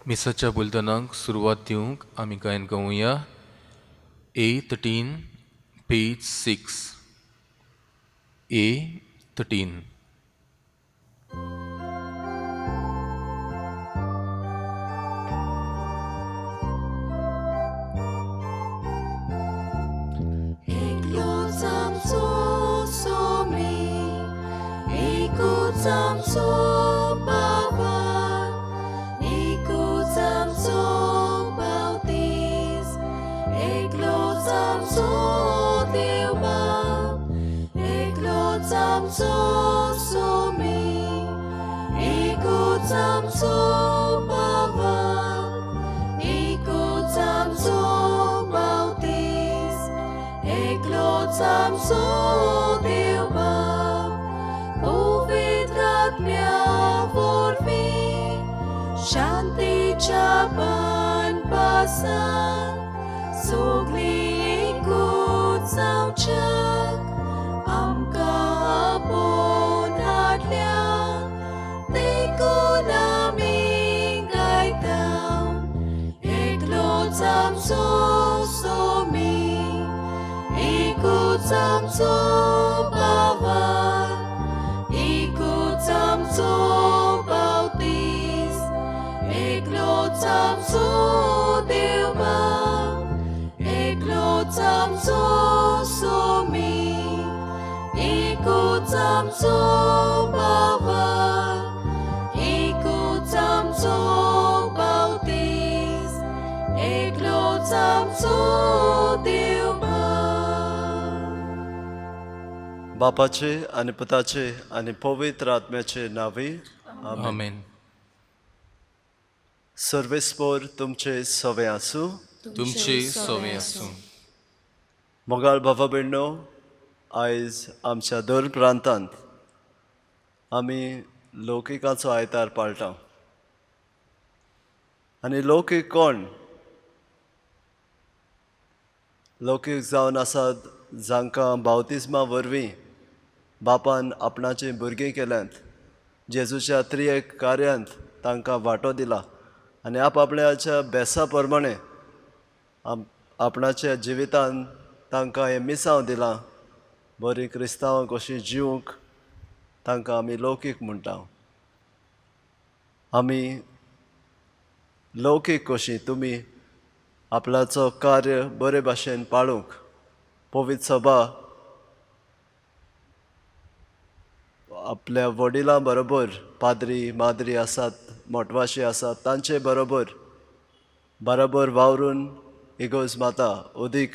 मिसाच्या बुलदानाक सुरवात दिवंक आमी गायन गावया A 13 page 6 A 13. एकलोच आमचो सोमी, एकूच आमचो बाबा, एकूच आमचो बावतीस, एकलोच आमचो देव बाप, एकलोच आमचो सोमी, एकूच आमचो बाबा, एकूच आमचो बावतीस, एकलोच आमचो देव बाप, पवित्र आत्म्या वरवीं शांतीच्या पानपासान सगळीं एकूच जावच्याक आमकां आपोवन हाडल्या, देखून आमी गायता, एकलोच आमचो सोमी, एकूच आमचो बाबा, एकूच आमचो बावतीस, एकलोच आमचो देव बाप, एकलोच आमचो सोमी, एकूच आमचो बाबा, एकूच आमचो बावतीस, एकलोच आमचो देव बाप. बापाचे आनी पुताचे आनी पवित्र आत्म्याचे नांवी आमेन. आमेन. सर्वेस्पोर तुमचे सवे आसूं. तुमचे सवे आसूं. मोगाळ बाबा भयणो, आयज आमच्या दर प्रांतांत आमी लौकिकाचो आयतार पाळटा. आनी लौकीक कोण? लौकीक जावन आसात जांकां बावतिज्मा वरवीं बापान आपणाचीं भुरगीं केल्यांत, जेजूच्या त्रियेक कार्यांत तांकां वांटो दिला आनी आपआपल्याच्या बेसा प्रमाणें आपणाच्या जिवितान तांकां हें मिसांव दिलां, बरीं क्रिस्तांवां कशीं जिवंक तांकां आमी लौकीक म्हणटा. आमी लौकीक कशीं तुमी आपल्याचो कार्य बरे भाशेन पाळूंक पवित्र सभा आपल्या वडिलां बरोबर, पाद्री माद्री आसात, मोटवाशी आसात, तांचे बरोबर बराबर वावरून इगोर्ज माता अदीक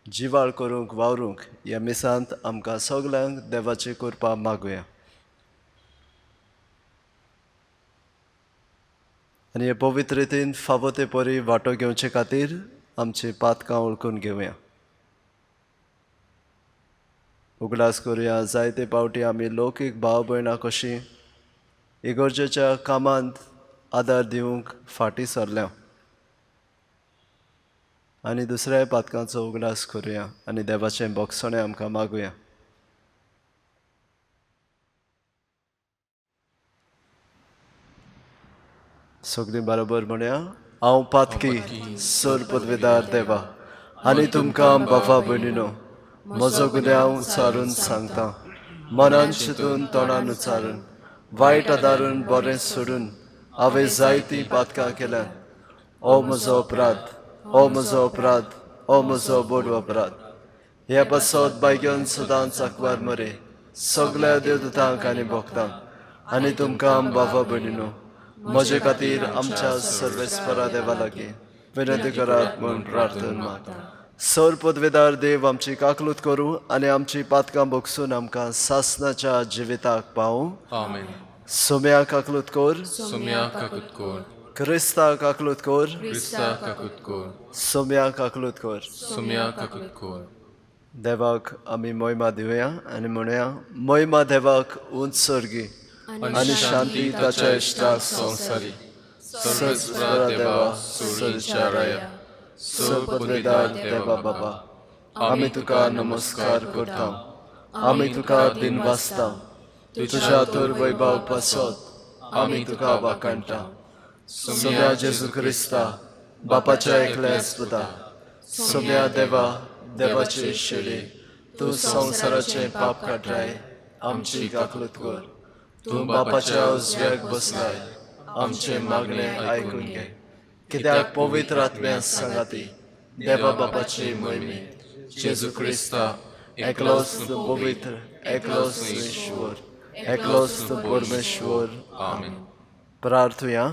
जिवाळ करूंक वावरूंक ह्या मिसांत आमकां सगल्यांक देवाची कृपा मागुया. आनी हे पवित्र रितीन फावो ते परी वांटो घेवचे खातीर आमची पातकां वळखून घेवया. उगडास करुया, जायते पावटी आमी लौकीक भाव भयणां कशीं इगोर्जेच्या कामांत आदार दिवंक फाटीं सरल्या. आनी दुसऱ्याय पातकांचो उगडास करुया आनी देवाचें बोगसणें आमकां मागुया. सगळीं बरोबर म्हणया, हांव पातकी सर पदवेदार देवा आनी तुमकां बाबा भयणीनो म्हजो गुन्यांव उच्चारून सांगता, मनान चिंतून तोंडान उच्चारून वायट आदारून बरें सोडून हांवें जायतीं पातकां केल्यात. ओ म्हजो अपराध, ओ म्हजो अपराध, ओ म्हजो बोड अपराध. हे पासत बायगेवन सदांच आंकवार मरे सगळ्या देवदूतांक आनी भक्तांक आनी तुमकां बाबा भयणीनो म्हजे खातीर आमच्या सर्वेस्परा देवा लागीं विनंती करात म्हूण प्रार्थना मागता. सर पदवेदार देव आमची काकलूत करूं आनी आमची पातकां भोगसून आमकां सासनाच्या जिविताक पावूं. आमेन. सोम्या काकलूत कर, सोम्या काकूत कर, क्रिस्ता काकलूत कर, क्रिस्ता काकूत कर, सोम्या काकलूत कर. सोम्या काकूत कर. देवाक आमी मोहिमा दिवया आनी म्हणुया, मोहिमा देवाक उंच सर्गी आनी शांती ताच्या इश्टाक संवसारी. सर्वेस्परा देवा सोडीच्या राया सर पदवेदार देवा बाबा, आमी तुका नमस्कार करता, आमी तुका दिनवासता, तुज्या तर वैभव पासत आमी तुका वाखाणटा. सोम्या जेजू क्रिस्ता बापाच्या एकल्याच पुता, सोम्या देवा देवाची शेळी, तूं संवसाराचें पाप काडटाय, आमची काकलूत कर. तूं बापाच्या उजव्याक बसलाय, आमचें मागणें आयकून घे. कित्याक पवित्र आत्म्या सांगाती देवा बापाची मोहिमी जेजू क्रिस्ता एकलोच पवित्र, एकलोच ईश्वर, एकलोच परमेश्वर. आमेन. प्रार्थुया.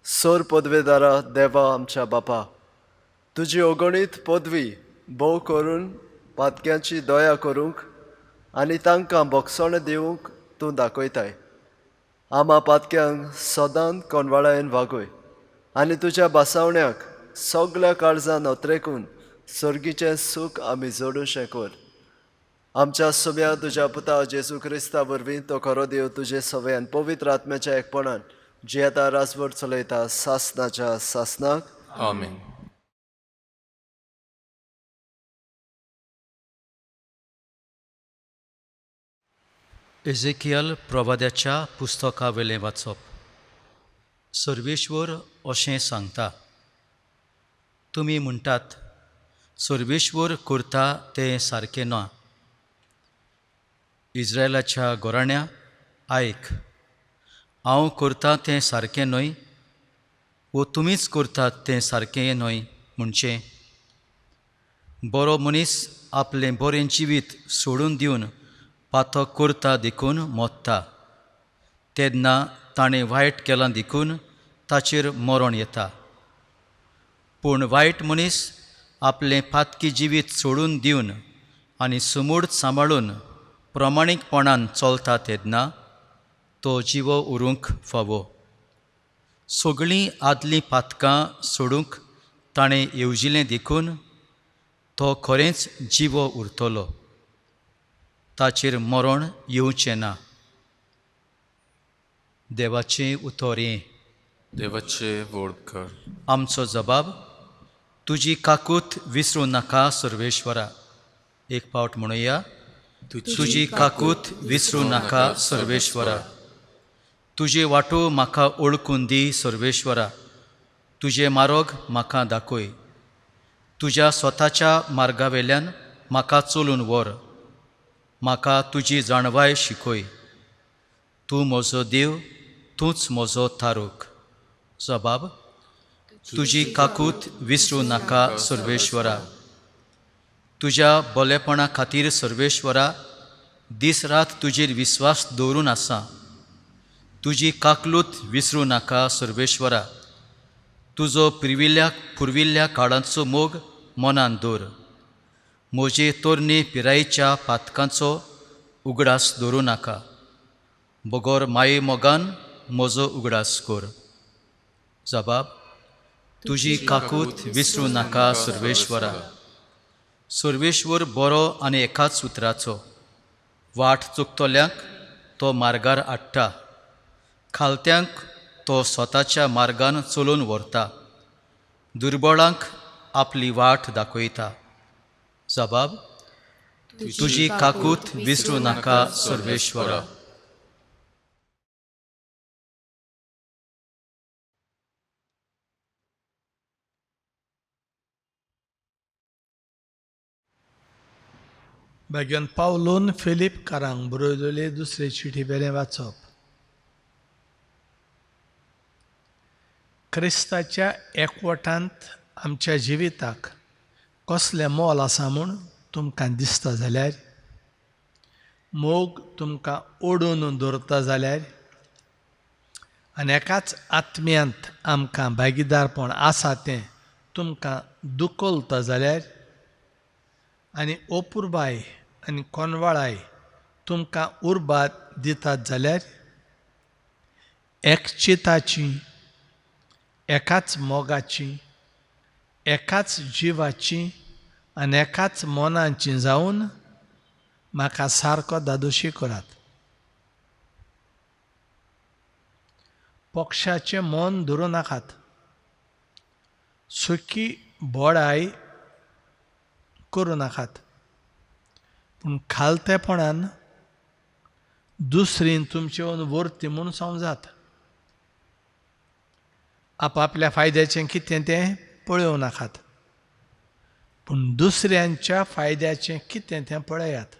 सोर पदवेदारा देवा आमच्या बापा, तुजी अगणीत पदवी भोव करून पातक्यांची दया करूंक आनी तांकां बोगसण दिवंक तूं दाखयताय. आमा पातक्यांक सदांच कोनवाळायेन वागय आनी तुज्या बासावण्याक सगल्या काळजान अत्रेकून सर्गीचें सूख आमी जोडूशें कर. आमच्या सोम्या तुज्या पुता जेजू क्रिस्ता वरवीं तो खरो देव तुजे सवयान पवित्र आत्म्याच्या एकपणान जियेता राजवट चलयता सासनाच्या सासनाक. आमेन. एझेकियल प्रवाद्याच्या पुस्तकावेलें वाचप. सर्वेश्वर अशें सांगता, तुमी म्हणटात सर्वेश्वर करता तें सारकें ना. इस्रायलाच्या घराण्या आयक, हांव करता तें सारकें न्हय वो तुमीच करतात तें सारकें न्हय म्हणचें. बरो मनीस आपलें बरें जिवीत सोडून दिवन पातक करता देखून मोत्ता, तेन्ना ताणें वायट केलां देखून ताचेर मरण येता. पूण वायट मनीस आपलें पातकी जिवीत सोडून दिवन आनी सुमूड सांबाळून प्रमाणीकपणान चलता तेन्ना तो जिवो उरूंक फावो. सगळीं आदलीं पातकां सोडूंक ताणें येवजिलें देखून तो खरेंच जिवो उरतलो, ताचेर मरण येवचें ना. देवाचें उतर हें. देवाचे व्हड कर. आमचो जबाब, तुजी काकूत विसरूं नाका सर्वेश्वरा. एक फावट म्हणुया, तुजी काकूत विसरूं नाका सर्वेश्वरा. तुजे वाटो म्हाका ओळखून दी सर्वेश्वरा, तुजे मार्ग म्हाका दाखय. तुज्या स्वताच्या मार्गावेल्यान म्हाका चलून व्हर, म्हाका तुजी जाणवाय शिकय. तूं म्हजो देव, तूंच म्हजो तारूक. जबाब, तुजी काकूत विसरूं नाका सर्वेश्वरा. तुज्या बलेपणा खातीर सर्वेश्वरा दीस रात तुजेर विस्वास दवरून आसा. तुजी काकलूत विसरूं नाका सर्वेश्वरा. तुजो पुर्विल्ल्या काळांचो मोग मनान दवर. म्हजे तरणे पिरायेच्या पातकांचो उगडास दवरूं नाका, बगर माये मोगान म्हजो उगडास कर. जबाब, तुजी काकूत विसरूं नाका सर्वेश्वरा. सर्वेश्वर बरो आनी एकाच उतराचो, वाट चुकतल्यांक तो मार्गार हाडटा, खालत्यांक तो स्वताच्या मार्गान चलोवन व्हरता, दुर्बळांक आपली वाट दाखयता. जबाब, तुजी काकूत विसरूं नाका सर्वेश्वरा. भाग्यान पावलून फिलिपकारांक बरयलेले दुसरे चिठी वेलें वाचप. क्रिस्ताच्या एकवटांत आमच्या जिविताक कसलें मोल आसा म्हूण तुमकां दिसता जाल्यार, मोग तुमकां ओडून दवरता जाल्यार आनी एकाच आत्म्यांत आमकां भागीदारपण आसा तें तुमकां दुखलता जाल्यार आनी अपुरबाय आनी कोनवाळाय तुमकां उर्बा दितात जाल्यार, एकचिताची, एकाच मोगाची, एकाच जिवाची आनी एकाच मनाची जावन म्हाका सारको दादोशी करात. पक्षाचें मन धरूं नाकात, सुकी बोडाय करूं नाकात, पूण खालतेपणान दुसरीन तुमचे वरती म्हूण समजात. आपापल्या फायद्याचें कितें तें पळोवं नाकात, पूण दुसऱ्यांच्या फायद्याचें कितें तें पळयात.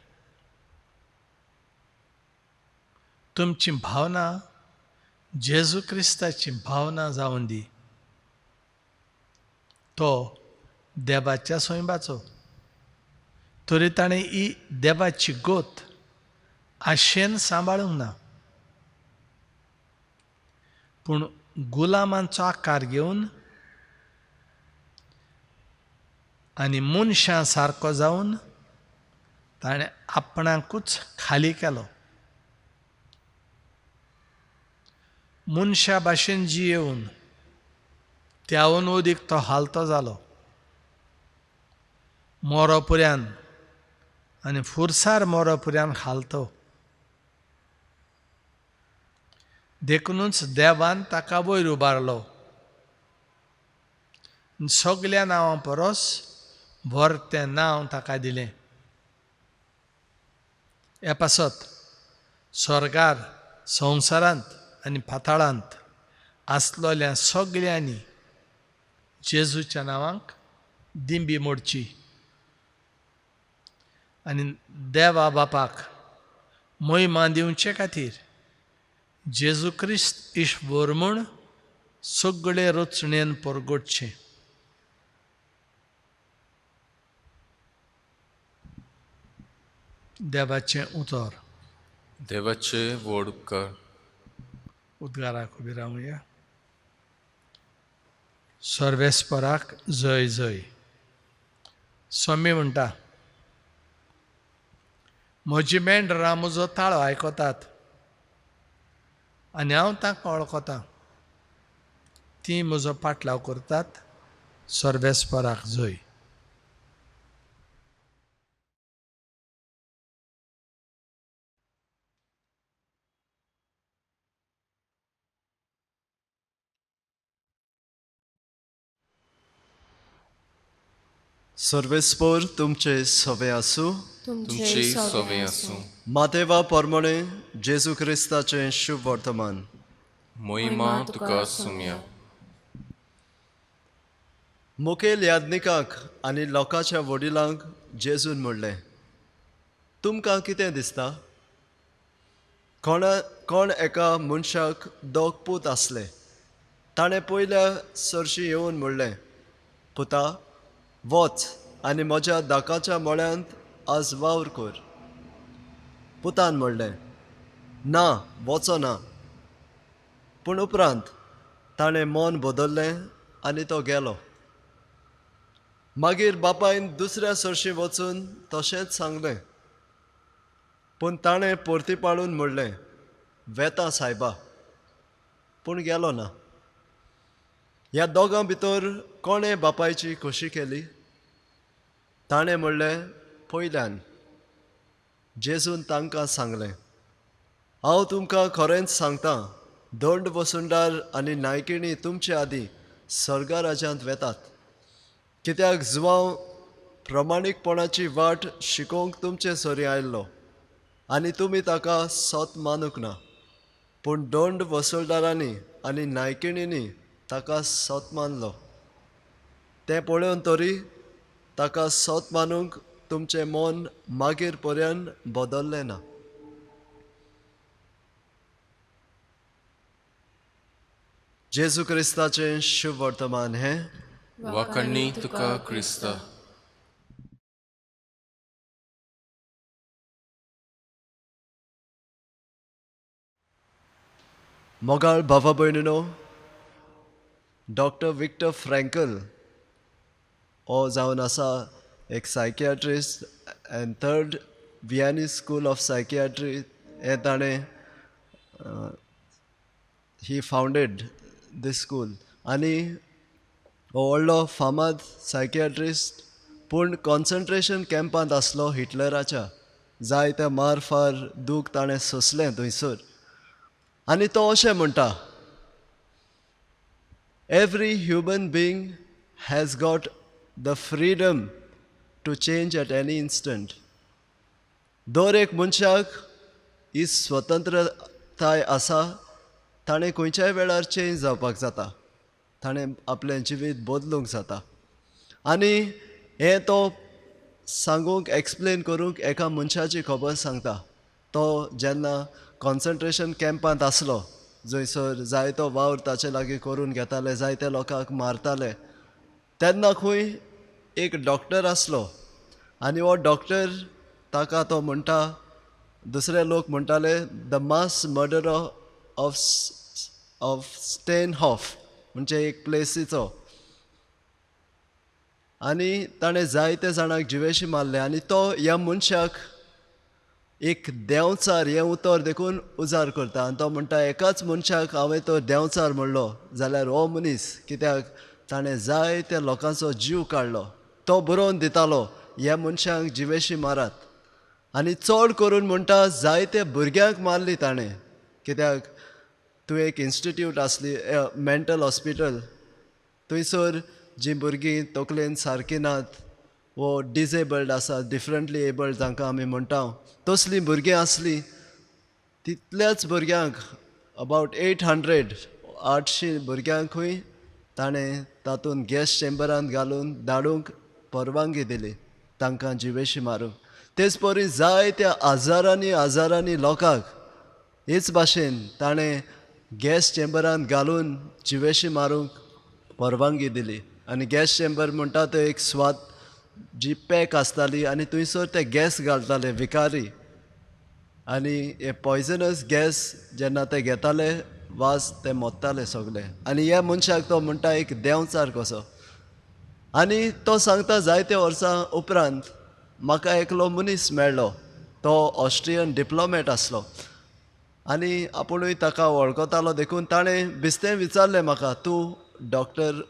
तुमची भावना जेजू क्रिस्ताची भावना जावन दी. तो देवाच्या स्वयंबाचो, तरी ताणें ही देवाची गोत आशेन सांबाळूंक ना, पूण गुलामांचो आकार घेवन आनी मनशां सारको जावन ताणें आपणाकूच खाली केलो. मनशा भाशेन जियेवन त्यावन अदीक तो हालतो जालो. मोरो पुऱ्यान आनी फुरसार मोरो पुऱ्यान हालतो. देखुनूच देवान ताका वयर उबारलो. सगल्या नांवां परस व्हर तें नांव ताका दिलें. हे पासत स्वर्गार, संवसारांत आनी पाताळांत आसलोल्या सगल्यांनी जेजूच्या नांवाक दिंबी मोडची आनी देवा बापाक मोहिमा दिवचे खातीर जेजू क्रिस्त ईश्वर म्हूण सगळे रचणेन परगटचें. देवाचें उतर. देवाचे व्हड उपकार. उद्गाराक उबी रावया. सर्वेस्पराक जय जय. स्वामी म्हणटा, म्हजी मेंढरां म्हजो ताळो आयकतात आनी हांव तांकां वळखतां, तीं म्हजो पाटलाव करतात. सर्वेस्पराक जय. सर्वेस्पर तुमचे सवे आसूं. तुमचे सवे आसूं. मातेवा परमणे जेजू क्रिस्ताचें शुभ वर्तमान. मोहिमा तुका सुमया. मुखेल याज्ञिकांक आनी लोकांच्या वडिलांक जेजून म्हणलें, तुमकां कितें दिसता? कोण एका मनशाक दोग पूत आसले. ताणें पयल्या सरशी येवन म्हणलें, पुता वच आनी म्हज्या दाकाच्या मळ्यांत आज वावर कर. पुतान म्हणलें, ना, वचो ना. पूण उपरांत ताणें मन बदल्लें आनी तो गेलो. मागीर बापायन दुसऱ्या सरशी वचून तशेंच सांगलें. पूण ताणें परती पाळून म्हणलें, वेता सायबा, पूण गेलो ना. ह्या दोगां भितर कोणें बापायची खोशी केली? ताणें म्हणलें, पयल्यान. जेजून तांकां सांगलें, हांव तुमकां खरेंच सांगतां, दंड वसुंडार आनी नायकिणी तुमचे आदीं सर्गा राज्यांत वेतात. कित्याक जुवांव प्रमाणीकपणाची वाट शिकोवंक तुमचे सरी आयल्लो आनी तुमी ताका सत मानूंक ना, पूण दंड वसुलदारांनी आनी नायकिणींनी ताका सत मानलो. तें पळोवन तरी ताका सत मानूंक तुमचें मन मागीर पर्यंत बदल्लें ना. जेजू क्रिस्ताचें शुभ वर्तमान हें. वाखणणी तुका क्रिस्ता. मोगाळ भावा भयणीनो, डॉक्टर विक्टर फ्रँकल हो जावन आसा एक psychiatrist and third Viennese school of psychiatry हें ताणें ही फावंडेड दीस स्कूल. आनी हो व्हडलो फामाद सायकियाट्रिस्ट, पूण कॉन्सन्ट्रेशन कॅम्पांत आसलो हिटलराच्या. जायते मार फार दूख ताणें सोंसलें थंयसर. आनी तो अशें म्हणटा, every human being has got the freedom to change at any instant. दर एक मनशाक ही स्वतंत्रताय आसा, ताणें खंयच्याय वेळार चेंज जावपाक जाता, ताणें आपलें जिवीत बदलूंक जाता. आनी हें तो सांगूंक एक्सप्लेन करूंक एका मनशाची खबर सांगता. तो जेन्ना कॉन्सन्ट्रेशन कॅम्पांत आसलो, जंयसर जायतो वावर ताचे लागीं करून घेताले, जायते लोकांक मारताले, तेन्ना खंय एक डॉक्टर आसलो आनी हो डॉक्टर ताका तो म्हणटा, दुसरे लोक म्हणटाले the mass murderer of Steinhof म्हणजे एक प्लेसीचो, आनी ताणें जायते जाणांक जिवेशी मारले. आनी तो ह्या मनशाक एक देंवचार हें उतर देखून उजार करता आनी तो म्हणटा एकाच मनशाक हांवें तो देंवचार म्हणलो जाल्यार हो मनीस, कित्याक ताणें जायत्या लोकांचो जीव काडलो. तो बरोवन दितालो ह्या मनशांक जिवेशी मारात, आनी चड करून म्हणटा जायते भुरग्यांक मारली ताणें, कित्याक तूं एक इन्स्टिट्यूट आसली मेंटल हॉस्पिटल, थंयसर जीं भुरगीं तकलेन सारकीं नात वो डिजेबल्ड आसा, डिफरंटली एबल्ड जांकां आमी म्हणटा, तसलीं भुरगीं आसलीं. तितल्याच भुरग्यांक अबावट 800 800 भुरग्यांकूय ताणें तातूंत गॅस चेंबरांत घालून धाडूंक परवानगी दिली, तांकां जिवेशी मारूंक. तेच परी जायत्या हजारांनी हजारांनी लोकांक हेच भाशेन ताणें गॅस चेंबरांत घालून जिवेशी मारूंक परवानगी दिली. आनी गॅस चेंबर म्हणटा तो एक स्वाद जी पॅक आसताली आनी थंयसर ते गॅस घालताले विकारी, आनी हे पॉयजनस गॅस जेन्ना ते घेताले वास ते मोत्ताले सगळे. आनी ह्या मनशाक तो म्हणटा एक देंवचार कसो. आनी तो सांगता जायते वर्सां उपरांत म्हाका एकलो मनीस मेळ्ळो, तो ऑस्ट्रियन डिप्लोमॅट आसलो आनी आपुणूय ताका वळखतालो, देखून ताणें बिस्तें विचारलें म्हाका, तूं डॉक्टर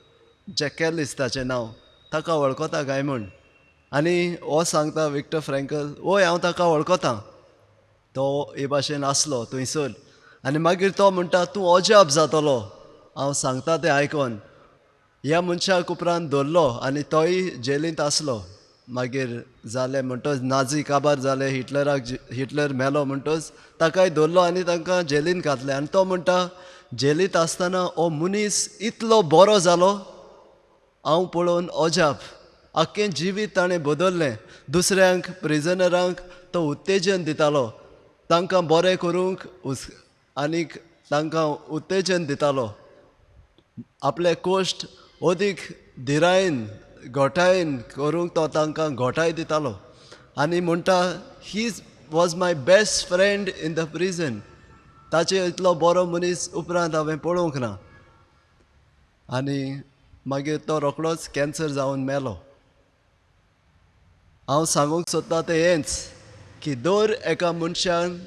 जॅकॅलिस ताचें नांव, ताका वळखता काय म्हूण. आनी हो सांगता विक्टर फ्रँकल, वय हांव ताका वळखता, तो हे भाशेन आसलो थंयसर. आनी मागीर तो म्हणटा तूं अजाप जातलो हांव सांगता तें आयकोन. ह्या मनशाक उपरांत धरलो आनी तोय जेलींत आसलो. मागीर जालें म्हणटच नाझी काबार जाले, हिटलराक हिटलर मेलो म्हणटच ताकाय धरलो आनी तांकां जेलींत घातलें. आनी तो म्हणटा जेलींत आसतना हो मनीस इतलो बरो जालो, हांव पळोवन अजाप, आख्खें जिवीत ताणें बदललें. दुसऱ्यांक प्रिजनरांक तो उत्तेजन दितालो, तांकां बरें करूंक आनीक तांकां उत्तेजन दितालो, आपले कोश्ट अदीक धिरायेन घोटायेन करूंक तो तांकां घोटाय दितालो. आनी म्हणटा he was my best friend in the prison, ताचे इतलो बरो मनीस उपरांत हांवें पळोवंक ना. आनी मागीर तो रोखडोच कॅन्सर जावन मेलो. हांव सांगूंक सोदता तें हेंच की दर एका मनशान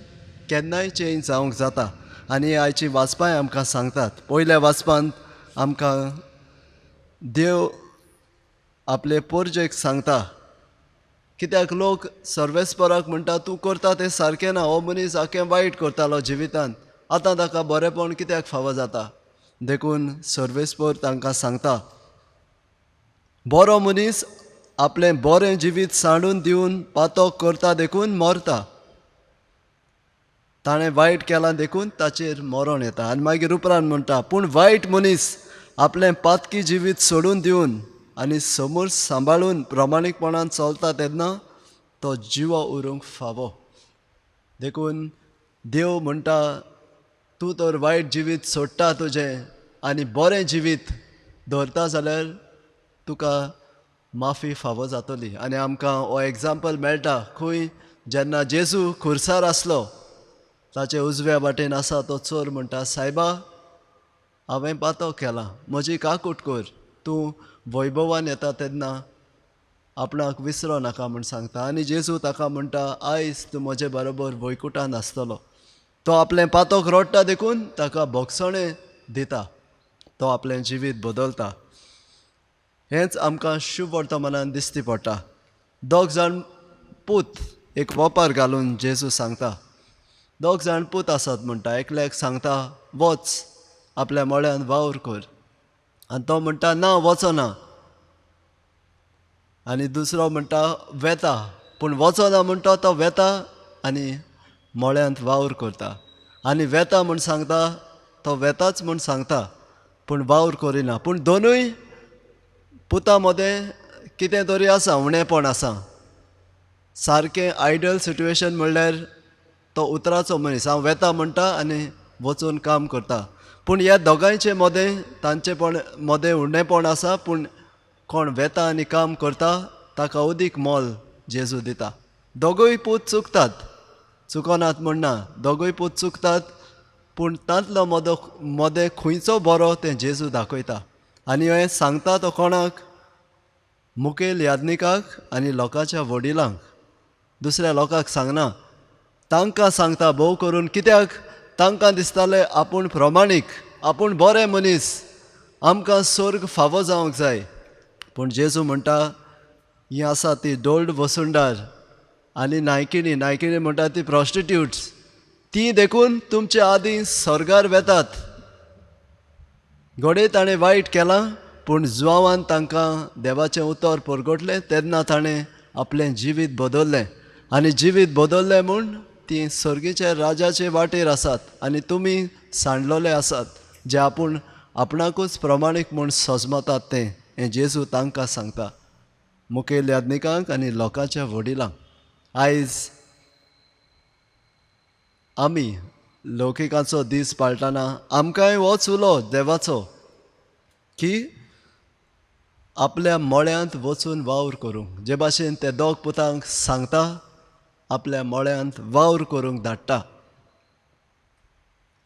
केन्नाय चेंज जावंक जाता. आनी आयची वाचपांय आमकां सांगतात. पयल्या वाचपांत आमकां देव आपले पोरजेक सांगता, कित्याक लोक सर्वेस्पराक म्हणटा तूं करता तें सारकें ना, हो मनीस आख्खें वायट करतालो जिवितांत, आतां ताका बरेंपण कित्याक फावो जाता. देखून सर्वेस्पर तांकां सांगता बरो मनीस आपलें बरें जिवीत सांडून दिवन पातक करता देखून मरता, ताणें वायट केलां देखून ताचेर मरण येता. आनी मागीर उपरांत म्हणटा पूण वायट मनीस आपलें पातकी जिवीत सोडून दिवन आनी समोर सांबाळून प्रमाणीकपणान चलता तेन्ना तो जिवो उरूंक फावो. देखून देव म्हणटा तूं तर वायट जिवीत सोडटा तुजें आनी बरें जिवीत दवरता जाल्यार तुका माफी फावो जातली. आनी आमकां हो एग्जाम्पल मेळटा खंय, जेन्ना जेजू खुर्सार आसलो ताचे उजव्या वाटेन आसा तो चोर म्हणटा सायबा हांवें पातक केलां, म्हजी काकूट कर, तूं वैभवान येता तेन्ना आपणाक विसरो नाका म्हूण सांगता. आनी जेजू ताका म्हणटा आयज तूं म्हजे बरोबर वैकुटान आसतलो. तो आपलें पातक रडटा देखून ताका भोगसणें दिता, तो आपलें जिवीत बदलता. हेंच आमकां शुभ वर्तमानान दिसती पडटा. दोग जाण पूत एक वोपार घालून जेजू सांगता, दोग जाण पूत आसात म्हणटा, एकल्याक सांगता वच आपल्या मळ्यान वावर कर, आनी तो म्हणटा ना वचना, आनी दुसरो म्हणटा वेता, पूण वचना म्हणटा तो वेता आनी मळ्यांत वावर करता आनी वेता म्हूण सांगता, तो वेताच म्हूण सांगता पूण वावर करिना. पूण दोनूय पुता मदें कितें तरी आसा, उणेपण आसा. सारकें आयडल सिट्युएशन म्हणल्यार तो उतराचो मनीस, हांव वेता म्हणटा आनी वचून काम करता. पूण ह्या दोगांयचे मदें तांचेपण मदें उणेपण आसा, पूण कोण वेता आनी काम करता ताका अदीक मोल जेजू दिता. दोगूय पूत चुकतात, चुकनात म्हण ना, दोगूय पूत चुकतात, पूण तांतलो मदो मदें खंयचो बरो तें जेजू दाखयता. आनी हें सांगता तो कोणाक? मुखेल याज्ञिकाक आनी लोकांच्या वडिलांक, दुसऱ्या लोकांक सांगना, तांकां सांगता भोव करून. कित्याक? तांकां दिसतालें आपूण प्रमाणीक, आपूण बरें मनीस, आमकां स्वर्ग फावो जावंक जाय. पूण जेजू म्हणटा ही आसा ती डोल्ड वसुंडार आनी नायकिणी, नायकिणी म्हणटा ती प्रोस्टिट्यूट्स, ती देखून तुमचे आदीं स्वर्गार वेतात. घडये ताणें वायट केलां, पूण जुवांवान तांकां देवाचें उतर परगटलें तेन्ना ताणें आपलें जिवीत बदल्लें आनी जिवीत बदल्लें म्हूण ती सर्गीच्या राजाचे वाटेर आसात आनी तुमी सांडलोले आसात, जे आपूण आपणाकूच प्रमाणीक म्हूण सजमतात तें हें जेजू तांकां सांगता, मुखेल याज्ञिकांक आनी लोकांच्या वडिलांक. आयज आमी लौकिकाचो दीस पाळटना आमकांय होच उलो देवाचो की आपल्या मळ्यांत वचून वावर करूंक, जे भाशेन ते दोग पुतांक सांगता आपल्या मळ्यांत वावर करूंक धाडटा.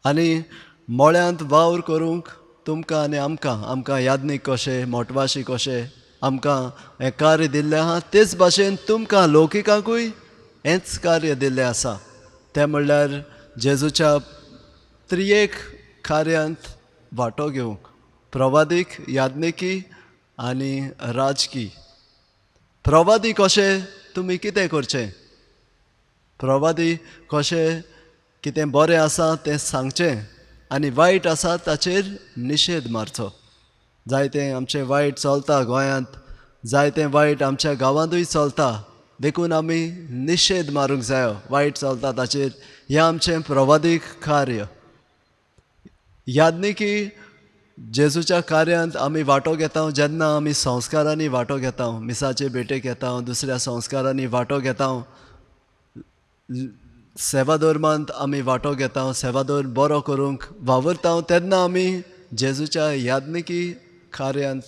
आनी मळ्यांत वावर करूंक तुमकां आनी आमकां, आमकां याज्ञीक कशें, मोटवाशी कशें आमकां हें कार्य दिल्लें आहा, तेच भाशेन तुमकां लौकिकांकूय हेंच कार्य दिल्लें आसा. तें म्हणल्यार जेजूच्या त्रियेक कार्यांत वांटो घेवंक, प्रवादीक, याज्ञिकी आनी राजकी. प्रवादी कशें तुमी कितें करचें, प्रवादी कशें कितें बरें आसा तें सांगचें आनी वायट आसा ताचेर निशेध मारचो. जायतें आमचें वायट चलता गोंयांत, जायतें वायट आमच्या गांवांतूय चलता, देखून आमी निशेध मारूंक जायो वायट चलता ताचेर. हें आमचें प्रवादीक कार्य. याज्ञिकी जेजूच्या कार्यांत आमी वांटो घेता जेन्ना आमी संस्कारांनी वांटो घेता, मिसाचे भेटेक येता, दुसऱ्या संस्कारांनी वांटो घेता, सेवाधर्मांत आमी वांटो घेता, सेवाधर्म बरो करूंक वावुरता, तेन्ना आमी जेजूच्या याज्ञिकी कार्यांत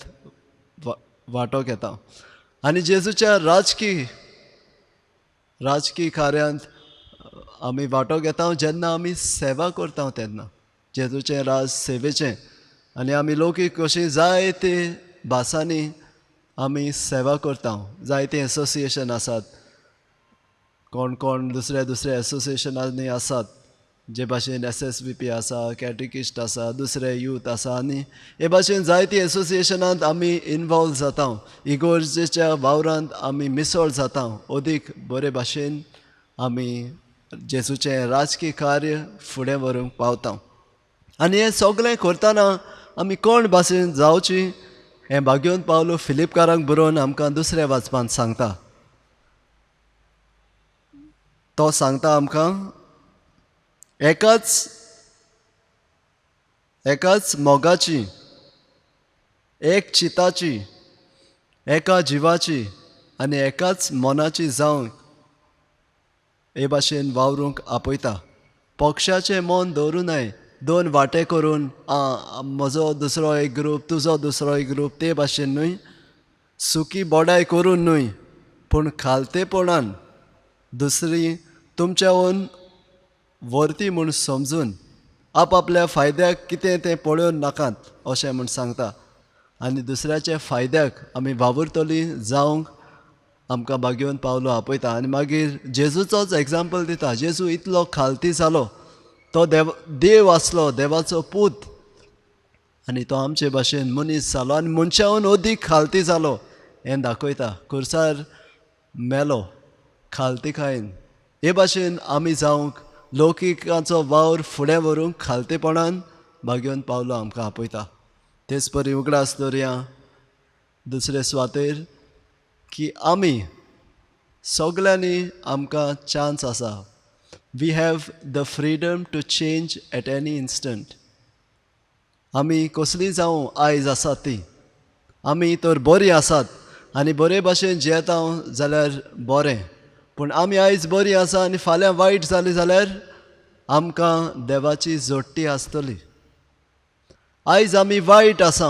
वांटो घेता. आनी जेजूच्या राजकी कार्यांत आमी वांटो घेता जेन्ना आमी सेवा करता तेन्ना, जेजूचें राज सेवेचें. आनी आमी लौकीक कशी जायते भासांनी आमी सेवा करता, जायते एसोसिएशन आसात, कोण कोण दुसऱ्या दुसऱ्या एसोसिएशनांनी आसात, जे भाशेन SSVP आसा, कॅटिकिस्ट आसा, दुसरे यूथ आसा, आनी हे भाशेन जायती एसोसिएशनांत आमी इनवॉल्व जाता, इगोर्जेच्या वावरांत आमी मिसळ जाता. अदीक बरे भाशेन आमी जेजूचें राजकी कार्य फुडें व्हरूंक पावता. आनी हें सगळें करतना आमी कोण भाशेन जावची हें भाग्योन पावलो फिलिपकारांक बरोवन आमकां दुसऱ्या वाचपांत सांगता. तो सांगता आमकां एकाच एकाच मोगाची, एक चिताची, एका जिवाची आनी एकाच मनाची जावंक हे भाशेन वावरूंक आपयता. पक्षाचें मन दवरूं नये, दोन वांटे करून आं म्हजो दुसरो एक ग्रूप, तुजो दुसरो एक ग्रूप, ते भाशेन न्हय, सुकी बोडाय करून न्हय, पूण खालतेपणान दुसरी तुमच्याहून वरती म्हूण समजून आपआपल्या फायद्याक कितें तें पळोवन नाकात अशें म्हूण सांगता. आनी दुसऱ्याच्या फायद्याक आमी वावुरतली जावंक आमकां भाग्योवन पावलो आपयता. आनी मागीर जेजूचोच एग्जाम्पल दिता. जेजू इतलो खालती जालो, तो देव देव आसलो, देवाचो पूत, आनी तो आमचे भाशेन मनीस जालो आनी मनशाहून अदीक खालती जालो हें दाखयता. खुर्सार मेलो खालती खायन. हे भाशेन आमी जावंक लौकिकाचो वावर फुडें व्हरूंक खालतेपणान भाग्योवन पावलो आमकां आपयता. तेच परी उगडास दवरया दुसरे सुवातेर की आमी सगल्यांनी आमकां चान्स आसा We have the freedom to change at any instant. आमी कसली जावं आयज आसात ती आमी तर बरीं आसात आनी बरे भाशेन जियेता जाल्यार बरें, पूण आमी आयज बरीं आसा आनी फाल्यां वायट जाली जाल्यार आमकां देवाची जोडटी आसतली. आयज आमी वायट आसा,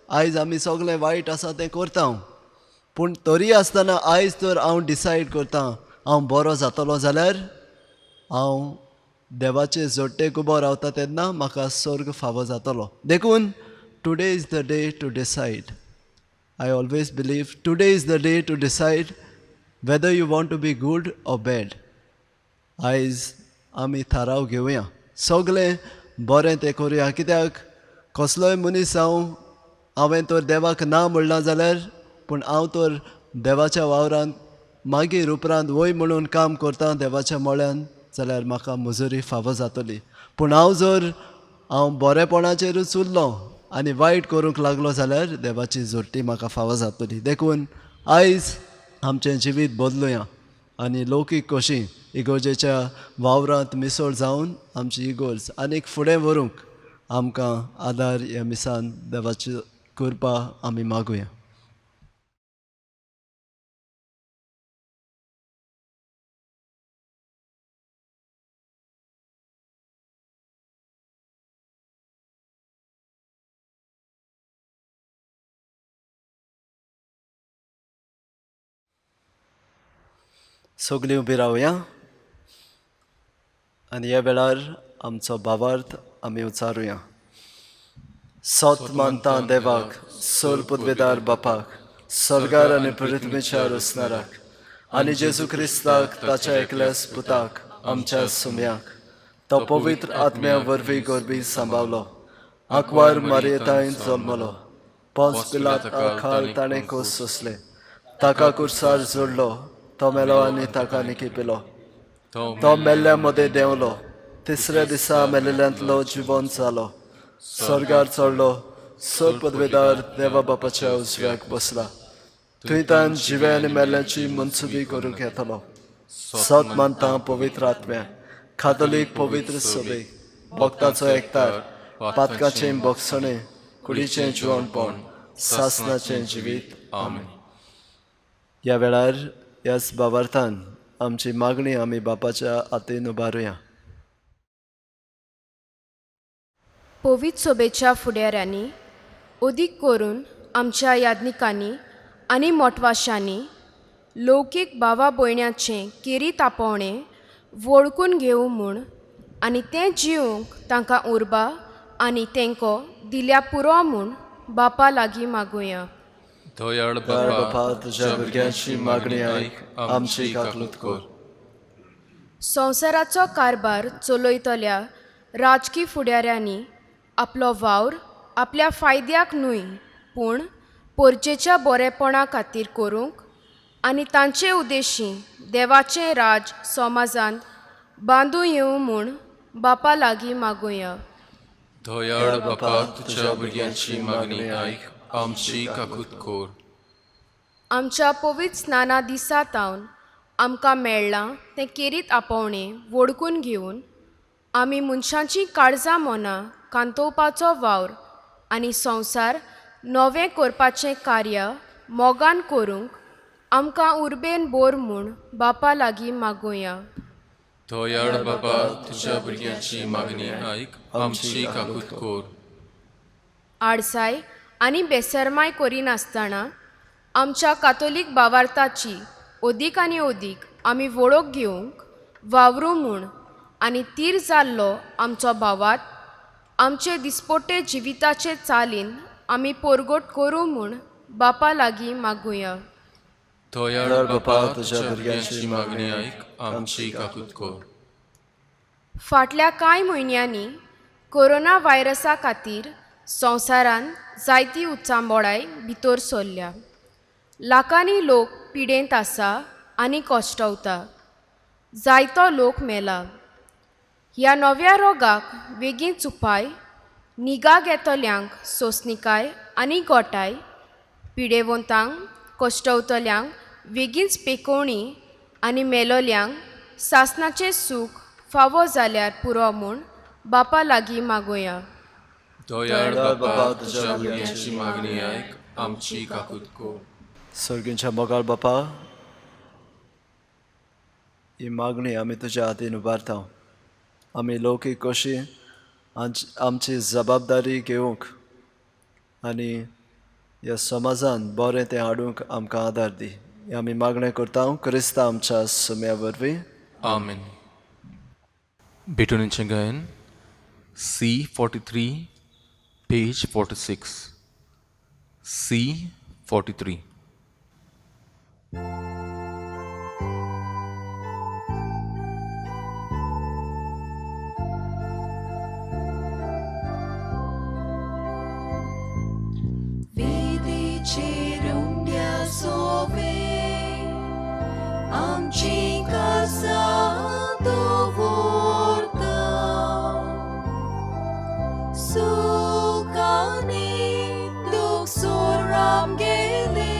आयज आमी सगळें वायट आसा तें करता, पूण तरी आसतना आयज तर हांव डिसायड करता हांव बरो जातलो जाल्यार हांव देवाचे जोडटेक उबो रावता तेन्ना म्हाका स्वर्ग फावो जातलो. देखून today is the day to decide. I always believe today is the day to decide whether you want to be good or bad. आयज आमी थाराव घेवया, सगळें बरें तें करुया. कित्याक कसलोय मनीस जावं, हांवें तर देवाक ना म्हणलां जाल्यार, पूण हांव तर देवाच्या वावरांत मागीर उपरांत वय म्हणून काम करता देवाच्या मळ्यान जाल्यार म्हाका मजुरी फावो जातली. पूण हांव जर हांव बरेपणाचेरूच उरलो आनी वायट करूंक लागलो जाल्यार देवाची जोडटी म्हाका फावो जातली. देखून आयज आमचें जिवीत बदलुया आनी लौकीक कशी इगोर्जेच्या वावरांत मिसळ जावन आमची इगोर्ज आनीक फुडें व्हरूंक आमकां आदार ह्या मिसान देवाची कृपा आमी मागुया. सगळीं उबी रावया आनी ह्या वेळार आमचो भावार्थ आमी उचारुया. सत मानता देवाक, सोर पदवेदार बापाक, सर्गार आनी पृथ्वीच्या रचणाराक, आनी जेजू क्रिस्ताक ताच्या एकल्याच पुताक आमच्या सुम्याक, तो पवित्र आत्म्या वरवीं गोरबी सांबावलो, आंकवार मारयेतायन जल्मलो, पोंच पिलाता खाल ताणें कोस सोंसले, ताका कुर्सार जोडलो, तो मेलो आनी ताका निकिपिलो, तो मेल्ल्या मदें देंवलो, तिसऱ्या दिसा मेल्ल्यांतलो जिवन जालो, स्वर्गार चडलो, सर पदवेदार देवा बापाच्या उजव्याक बसला, थंय तान जिवे आनी मेल्ल्याची मनसुबी करूंक येतलो. सत मानता पवित्र आत्म्या, कातोलीक पवित्र सभेक, भक्ताचो एकतार, पातकाचें भोगसणें, कुडीचें जिवनपण, सासनाचें जिवीत. आमेन. ह्या वेळार ह्याच भावार्थान आमची मागणी आमी बापाच्या हातीन उबारुया. पवित्र सोबेच्या फुडाऱ्यांनी अदीक करून आमच्या याज्ञिकांनी आनी मोटवाशांनी लौकीक भावा भयण्याचें केरी तापोवणें वळखून घेवं म्हूण आनी तें जिवंक तांकां उर्बा आनी तेंको दिल्या पुरो म्हूण बापा लागीं मागुया. दयाळ बापा, तुज्या भुरग्यांची मागणी आयक, आमची काकलूत कर. संवसाराचो कारभार चलयतल्या राजकी फुडाऱ्यांनी आपलो वावर आपल्या फायद्याक न्हय पूण पोरचेच्या बरेपणा खातीर करूंक आनी तांचे उद्देशी देवाचें राज समाजांत बांदून येवं म्हूण बापा लागीं मागुया. दयाळ बापा, तुज्या भुरग्यांची मागणी आयक, आमची काकूत कर. आमच्या पवित्र स्नाना दिसा तावन आमकां मेळ्ळां तें केरीत आपोवणें वोडकून घेवन आमी मनशांचीं काळजां मनां कांतोवपाचो वावर आनी संवसार नवें करपाचें कार्य मोगान करूंक आमकां उर्बेन बोर म्हूण बापा लागीं मागुया. दयाळ बापा, तुज्या भुरग्यांची मागणी आयक, आमची काकूत कर. आडसाय आनी बेसरमाय करिनासतना आमच्या कातोलीक भावार्थाची अदीक आनी अदीक आमी वळख घेवंक वावरूं म्हूण आनी तीर जाल्लो आमचो भावात आमचे दिसपोटे जिविताचे चालीन आमी पोरगोट करूं म्हूण बापा लागीं मागुया. दयाळ बापा, तुज्या भुरग्यांची मागणी आयक, आमची काकूत कर. फाटल्या कांय म्हयन्यांनी कोरोना व्हायरसा खातीर संवसारांत जायती उचांबोळाय भितर सरल्या. लाखांनी लोक पिडेंत आसा आनी कश्टवता, जायतो लोक मेला. ह्या नव्या रोगाक वेगींच उपाय निगा घेतल्यांक सोंसणीकाय आनी गोठाय, पिडेवंतांक कश्टवतल्यांक वेगींच पेकोवणी आनी मेलोल्यांक सासणाचें सूख फावो जाल्यार पुरो म्हूण बापा लागीं मागोया. दयाळ बापा, तुज्या भुरग्यांची मागणी आयक, आमची काकूत कर. सर्गींच्या मोगाळ बापा, ही मागणी आमी तुज्या हातीन उबारता. आमी लौकीक कशी आमची जबाबदारी घेवंक आनी ह्या समाजान बरें तें हाडूंक आमकां आदार दी. हे आमी मागणें करता क्रिस्ता आमच्या सुम्या वरवीं. आमेन. भेटवणीचें गायन C 43 page 46. C 43. Vidi sove आमची कासा दवरता, सुख आनी दुख सोर आमगेले,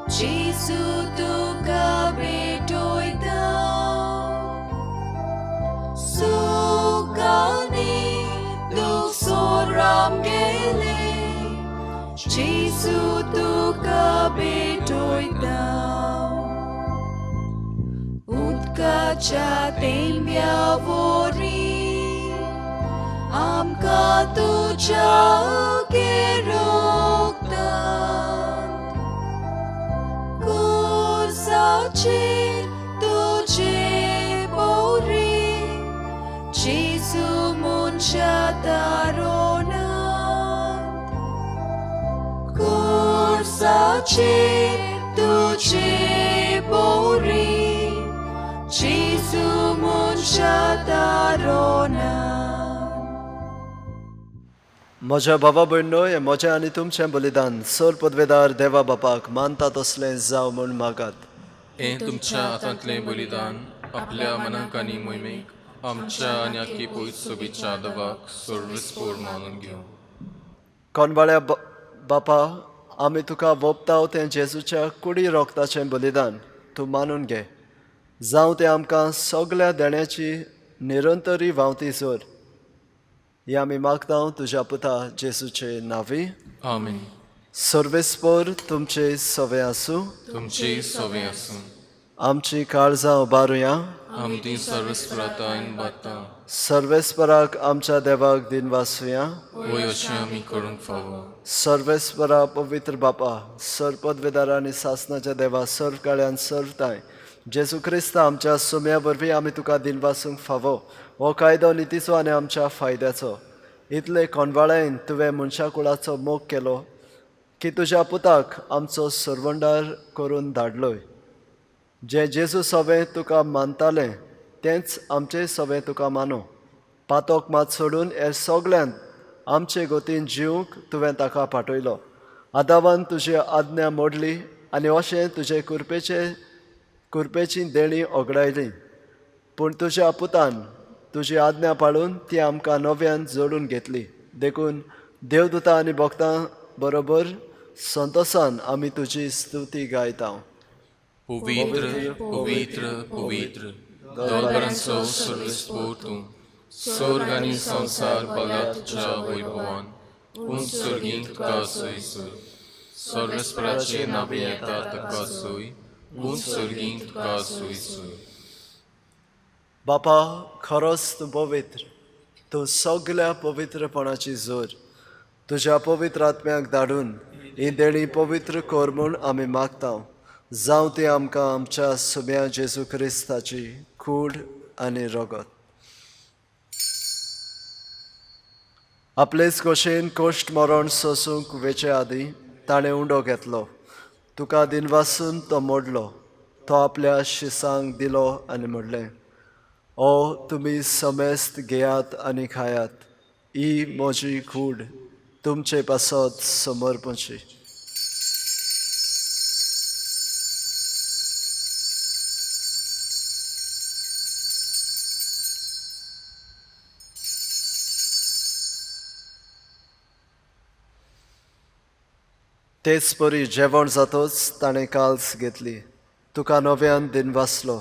जेजू तुका भेटयता. सुख आनी दुख सोर आमगेले, जेजू तुका भेटयता. उदकाच्या तेंब्या वरी आमकां तुज्या रोगतात, कुर्साचेर तुजे बोरी, जेजू मनशा तारोनात. कुर्साचेर तुजे बोरी, जेजू मनशा तारोनात. म्हज्या बाबा भयणो, हें म्हजें आनी तुमचें बलिदान सर पदवेदार देवा बापाक मानता तसलें जावं म्हूण मागात. हें तुमच्या हातांतलें बलिदान आपल्या मनाक आनी मोहिमेक आमच्या आनी आखी पयस सोबीच्या दवाक सर्वस्पोर मानून घेवं. कोणबाळ्या बापा, आमी तुका वोपताव तें जेजूच्या कुडी रोगताचें बलिदान तूं मानून घे. जावं तें आमकां सगल्या देण्याची निरंतरी व्हांवती जोर. हे आमी मागता तुज्या पुता जेजूचे नांवी. आमेन. सर्वेस्पोर तुमचे सवे आसूं. तुमचे सवे आसूं. आमची काळजां उबारुया. आमदी सर्वस्परातान बाता. सर्वेस्पराक आमच्या देवाक दिनवासुया. वय अशें आमी करूंक फावो. सर्वेस्परा पवित्र बापा, सर पदवेदार आनी सासनाच्या देवा, सर्व काळ्यान सर्व ताय जेजू क्रिस्त आमच्या सुम्या वरवीं आमी तुका दिनवासूंक फावो. हो कायदो नितीचो आनी आमच्या फायद्याचो. इतले कोंडवाळ्यान तुवें मनशा कुळाचो मोग केलो की तुज्या पुताक आमचो सरवंडार करून धाडलोय. जें जेजू सवें तुका मानतालें तेंच आमचें सवें तुका मानो. पातोक मात सोडून हे सगळ्यांत आमचे गोतीन जिवंक तुवें ताका पाठयलो. आदावान तुजी आज्ञा मोडली आनी अशें तुजे कुरपेची देणी ओगडायली. पूण तुज्या पुतान तुजी आज्ञा पाळून ती आमकां नव्यान जोडून घेतली. देखून देवदूता आनी भक्तां बरोबर संतोसान आमी तुजी स्तुती गायता. पवित्र पवित्र पवित्र दोलबरांचो सर्वेस्पोर तूं, स्वर्ग आनी संवसार भरला तुज्या वैभवान. उंच सर्गींत तुका सोय सोय, सर्वेस्पराचे नांवे येता तुका सोय, उंच सर्गींत तुका सोय सोय. बापा, खरोच तूं पवित्र, तूं सगल्या पवित्रपणाची जोर. तुज्या पवित्र आत्म्याक धाडून ही देणी पवित्र कर म्हूण आमी मागता. जावं ती आमकां आमच्या सुम्या जेजू क्रिस्ताची कूड आनी रगत. आपलेच गोशेन कोश्ट मरण सोसूंक वेचे आदीं ताणें उंडो घेतलो. तुका दिनवासून तो मोडलो. तो आपल्या शिसांक दिलो आनी म्हणलें, ओ तुमी समेस्त घेयात आनी खायात, ही म्हजी कूड तुमचे पासत समर्पणची. तेच परी जेवण जातच ताणें काल्स घेतली. तुका नव्यान दिनवासलो.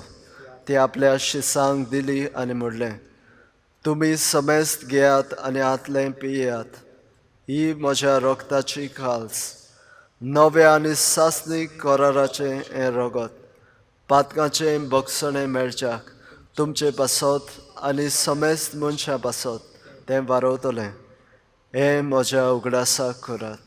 ती आपल्या शिसांक दिली आनी म्हणलें, तुमी समेस्त घेयात आनी हातलें पियात. ही म्हज्या रगताची खाल्स, नव्या आनी सासणी कराराचें हें रगत, पातकाचें बक्षणें मेळच्याक तुमचे पासत आनी समेस्त मनशां पासत तें वारवतलें. हें म्हज्या उगडासाक करात.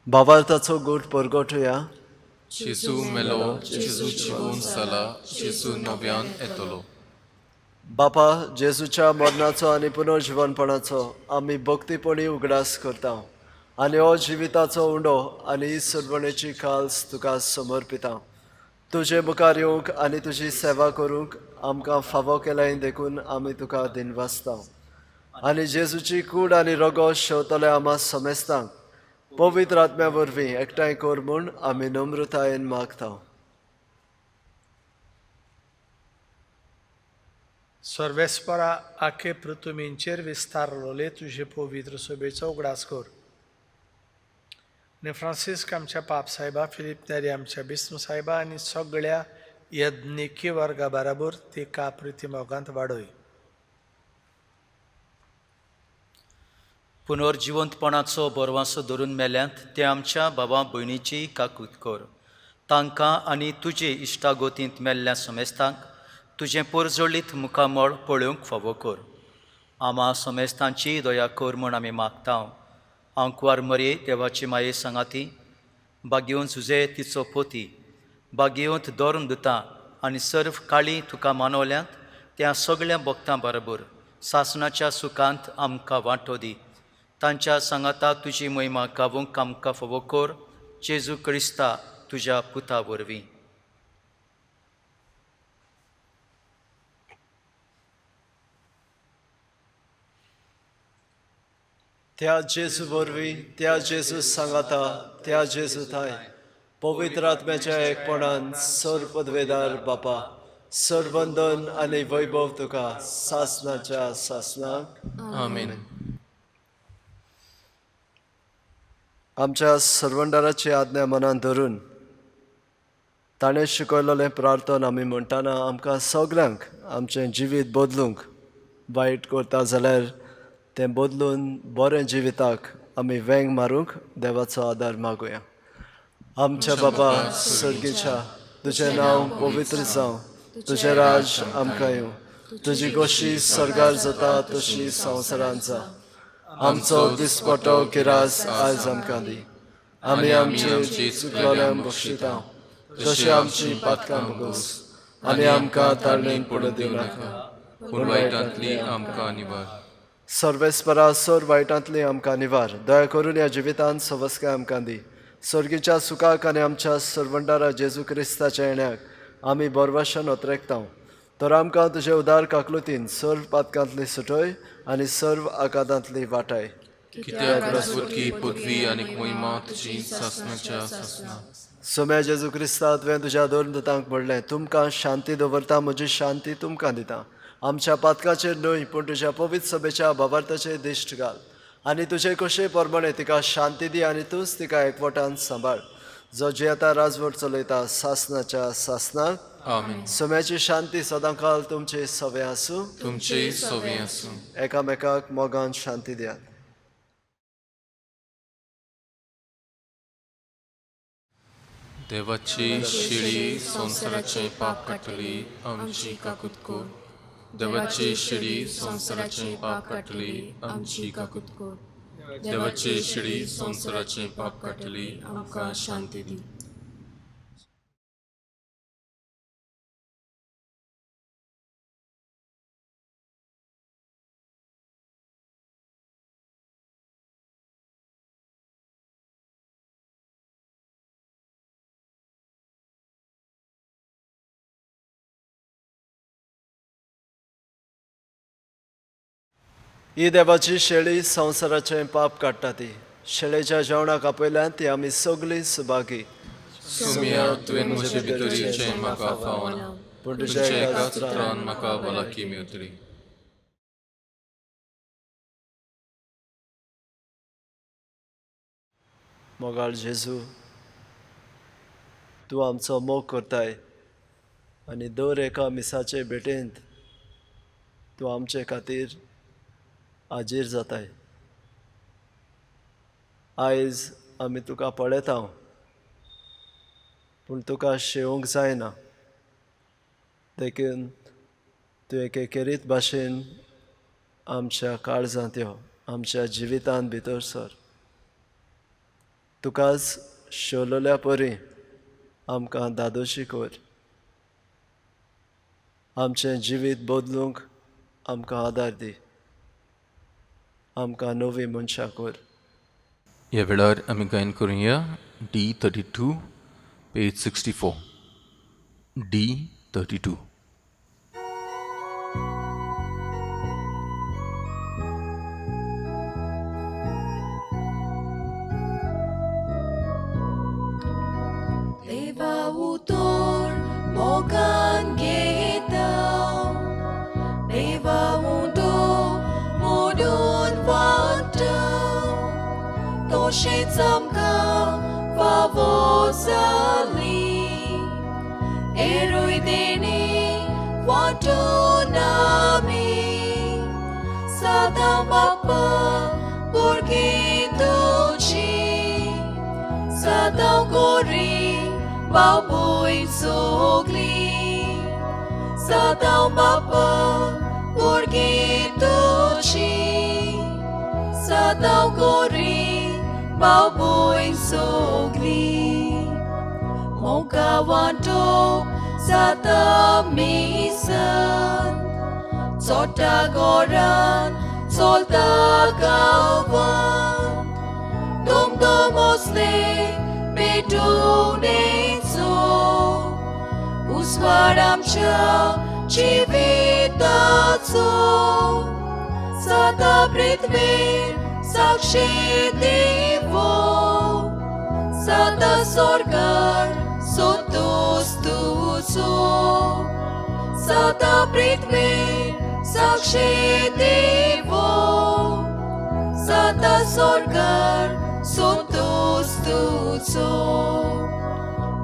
भावार्थाचो गूट परगटुया. जेजू मेलो, जेजू जिवोन जाला, जेजू नव्यान येतलो. बापा, जेजूच्या मरणाचो आनी पुनर्जिवनपणाचो आमी भक्तीपणी उगडास करता आनी हो जिविताचो उंडो आनी ही सुरवणेची खाल्स तुका समर्पिता. तुजे मुखार येवंक आनी तुजी सेवा करूंक आमकां फावो केल्याय देखून आमी तुका दिनवासता. आनी जेजूची कूड आनी रगो शेवतले आमा समेस्तांक पवित्र आत्म्या वरवीं एकठांय कर म्हूण आमी नम्रतायेन मागता. सर्वेस्परा आखे पृथुमींचेर विस्तारलोले तुजे पवित्र सभेचो उगडास कर. आनी फ्रांसिस्क आमच्या पाप साहेबा, फिलीप नेरी आमच्या बिस्म साहेबा आनी सगळ्या यज्ञिकी वर्गा बराबर तिका प्रिती मोगांत वाडय. पुनर्जिवंतपणाचो बरवासो धरून मेल्यांत ते आमच्या बाबा भयणीची काकूत कर. तांकां आनी तुजे इश्टागोतींत मेल्ल्या समेस्तांक तुजें पोरजोळीत मुखामळ पळोवंक फावो कर. आमा समेस्तांची दया कर म्हूण आमी मागता. हांव कुवार मरये देवाची माये सांगाती बागेवन सुजे तिचो पोती बागेवंत धरून दिता आनी सर्व काळी तुका मानवल्यांत त्या सगळ्या भक्तां बरोबर सासणाच्या सुखांत आमकां वांटो दी. तांच्या सांगाता तुजी महिमा गावूंक आमकां फावो कर, जेजू क्रिस्ता तुज्या पुता वरवीं. त्या जेजू वरवीं, त्या जेजू सांगाता, त्या जेजू थाय पवित्र आत्म्याच्या एकपणान सर पदवेदार बापा, सरवंदन आनी वैभव तुका सासनाच्या सासनाक. आमेन. आमच्या सर्वंडाराची आज्ञा मनान धरून ताणें शिकयलेलें प्रार्थन आमी म्हणटाना आमकां सगल्यांक आमचें जिवीत बदलूंक, वायट करता जाल्यार तें बदलून बरें जिविताक आमी वेंग मारूंक देवाचो आदार मागुया. आमच्या बाबा सर्गीच्या, तुजें नांव पवित्र जावं, तुजें राज आमकां येवं, तुजी गोशी सर्गार जाता तशी संवसारांत जावं. आमचो दिसपटो किरास आयज आमकां दी. आमी आमचे चुकलोल्यांक बक्षिता तशी आमची पातकां भोगोस आनी आमकां ताळणेन पडूं दिवं नाका, पूण वायटांतली आमकां निवार. सर्वेस्परा सोर वायटांतली आमकां निवार. दया करून ह्या जिवितांत सवस्काय आमकां दी. सर्गीच्या सुखाक आनी आमच्या सर्वंडारा जेजू क्रिस्ताच्या येण्याक आमी बोरवाशन ओतरेकता. तर आमकां तुजे उदार काकलुतीन सर्व पातकांतली सुटय आनी सर्व आकादांतली वाटाय. कित्याक राजवटकी पदवी आनी महिमा तुजी सासणाच्या सासणा. सोम्या जेजू क्रिस्ता, तुवें तुज्या दोन दुतांक म्हणलें, तुमकां शांती दवरता, म्हजी शांती तुमकां दिता. आमच्या पातकाचेर न्हय पूण तुज्या पवित्र सभेच्या भावार्थाचेर दिश्ट घाल आनी तुजे कशे प्रमाणे तिका शांती दी आनी तूंच तिका एकवटान सांबाळ, जो जियेता राजवट चलयता सासनाच्या सासनाक. आमेन. सोम्याची शांती सदांकाल तुमचे सवे आसूं. तुमचे सवे आसूं. एकामेकाक मोगान शांती दियात. देवाची शिडी संवसाराचें पाप काडटली, आमची काकूत कर. देवाची शिडी संवसाराचें पाप काडटली, आमची काकूत कर. देवाची शिडी संवसाराचें पाप काडटली, आमकां शांती दी. ही देवाची शेळी संवसाराचें पाप काडटा ती शेळेच्या जेवणाक आपयल्यान ती आमी सगळीं सुभागी. सुम्या, तुवें म्हजे भितर येवचें म्हाका फावना, पूण तुज्या तुमच्या एकाच एकाच उतरान उतरान म्हाका भलायकी मेवतली. मोगाळ जेजू, तूं आमचो मोग करताय आनी दर एका मिसाचे भेटेंत तूं आमचे खातीर हाजीर जाताय. आयज आमी तुका पळयता पूण तुका शेवंक जायना, देखून तूं एके खेरीत भाशेन आमच्या काळजांत यो, आमच्या जिवितांत भितर सर. तुकाच शेवलेल्या परी आमकां दादोशी कर. आमचें जिवीत बदलूंक आमकां आदार दी, आमकां नवी मनशां कर. ह्या वेळार आमी गायन करुया D 32 page 64, D 32. देवा उतोर मोगान घेता, देवा उंदो मोडून वाडटा, तशेंच आमकां फावो जाली एरूय देणी वांटून आमी सदां बाप्पा भुरगीं तुजी, सदां गोरी बाबूय सगली, सदां बाप्पा भुरगीं तुजी, सदां गोरी बाबूय सगली. मोगा वांटो जाता मिसान, चोटा गोरान चलता गांवान, दुमदुम असले पेटोवणेचो उजवाड आमच्या जिविताचो, सदां पृथ्वीर साक्षी दिवो, सदां स्वर्गार संतोस तुजो, सदां पृथ्वीर साक्षी दिवो, सदां स्वर्गार संतोस तुजो.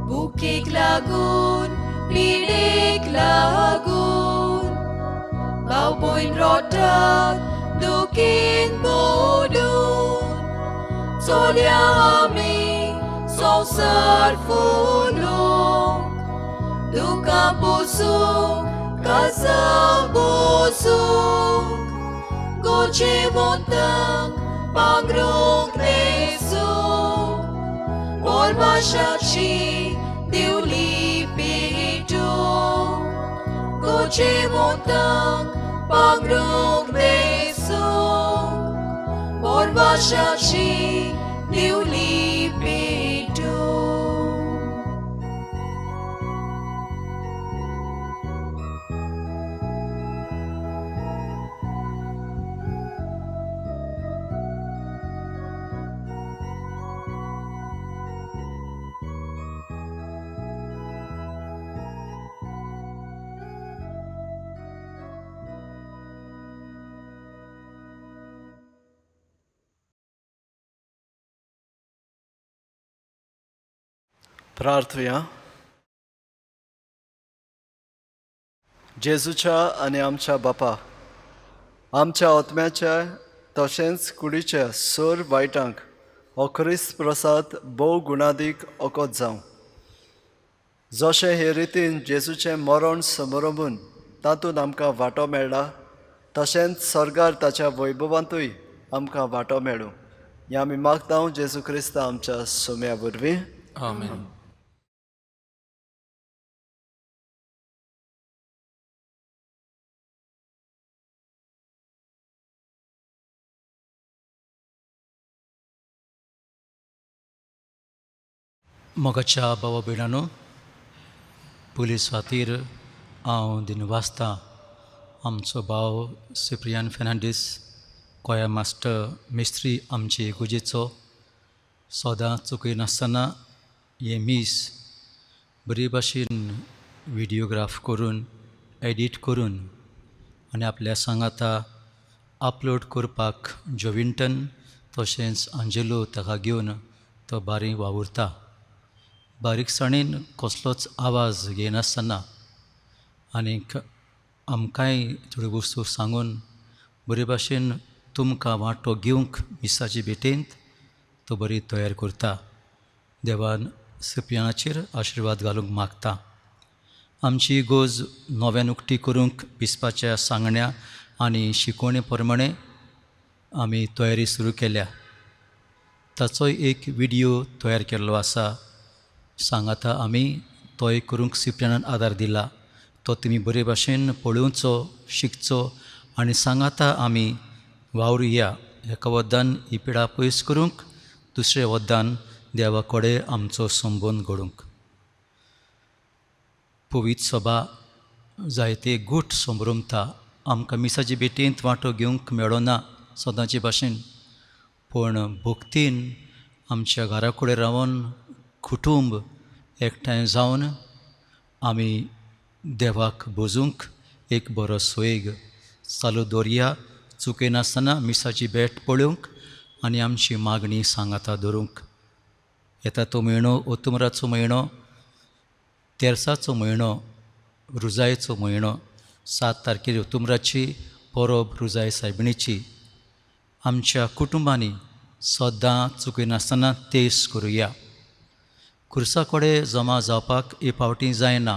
भुकेक लागून पिडेक लागून भाव भयण रोटात दुखीन मोडून, चलया आमी संवसार फुलोवंक, दुकां पुसूंक कासां बसूंक, गोजेवंतांक पांगरूंक न्हेसूंक, बोरवाशाची दिवली पेटोवंक, गोजेवंतांक पांगरूंक न्हेसूंक, बोरवाशाची दिवली पेटोवंक. प्रार्थुया. जेजूच्या आनी आमच्या बापा, आमच्या आत्म्याच्या तशेंच कुडीच्या सोर वायटांक हो क्रिस्त प्रसाद भोव गुणादीक ओकोत जावं. जशें हे रितीन जेजूचें मरण समरंबून तातूंत आमकां वांटो मेळ्ळा, तशेंच स्वर्गार ताच्या वैभवांतूय आमकां वांटो मेळूं. हें आमी मागता जेजू क्रिस्त आमच्या सोम्या वरवीं. आमेन. मोगाच्या बाबा भयणानो, पयली सुवातीर हांव दिनवासता आमचो भाव सिप्रियान फेर्नांडीस कोया मास्टर मिस्त्री आमचे इगोजेचो सदां चुकयनासतना हें मीस बरे भाशेन व्हिडियोग्राफ करून एडीट करून आनी आपल्या सांगाता अपलोड करपाक जोविंटन तशेंच आंजेलो ताका घेवन तो बारीक वावुरता. बारीकसाणेन कसलोच आवाज घेयनासतना आनीक आमकांय थोड्यो वस्तू सांगून बरे भाशेन तुमकां वांटो घेवंक मिसाचे भेटेंत तो बरी तयार करता. देवान सुपयानाचेर आशिर्वाद घालूंक मागता. आमची इगोर्ज नव्यान उक्ती करूंक बिस्पाच्या सांगण्या आनी शिकवणे प्रमाणे आमी तयारी सुरू केल्या. ताचोय एक व्हिडियो तयार केल्लो आसा. सांगाता आमी तोय करूंक सिप्रियानान आदार दिला. तो तुमी बरे भाशेन पळोवचो, शिकचो आनी सांगाता आमी वावरुया. एका वद्दान ही पिडा पयस करूंक, दुसऱ्या वद्दान देवा कडेन आमचो संबंद घडूंक. पवित्र सभा जायते गूट संभ्रमता. आमकां मिसाचे भेटेंत वांटो घेवंक मेळना सदांचे भाशेन, पूण भक्तीन आमच्या घरा कडेन रावन कुटूंब एकठांय जावन आमी देवाक भजूंक एक बरो सोयेग चालू दवरया. चुकयनासतना मिसाची भेट पळोवंक आनी आमची मागणी सांगाता धरूंक. येता तो म्हयनो ओतुमराचो म्हयनो, तेर्साचो म्हयनो, रुजायचो म्हयनो. 7 तारखेर ओतुमराची परब रुजाय सायबिणीची. आमच्या कुटुंबांनी सदां चुकयनासतना तेस करुया. खुर्सा कडेन जमा जावपाक हे फावटी जायना,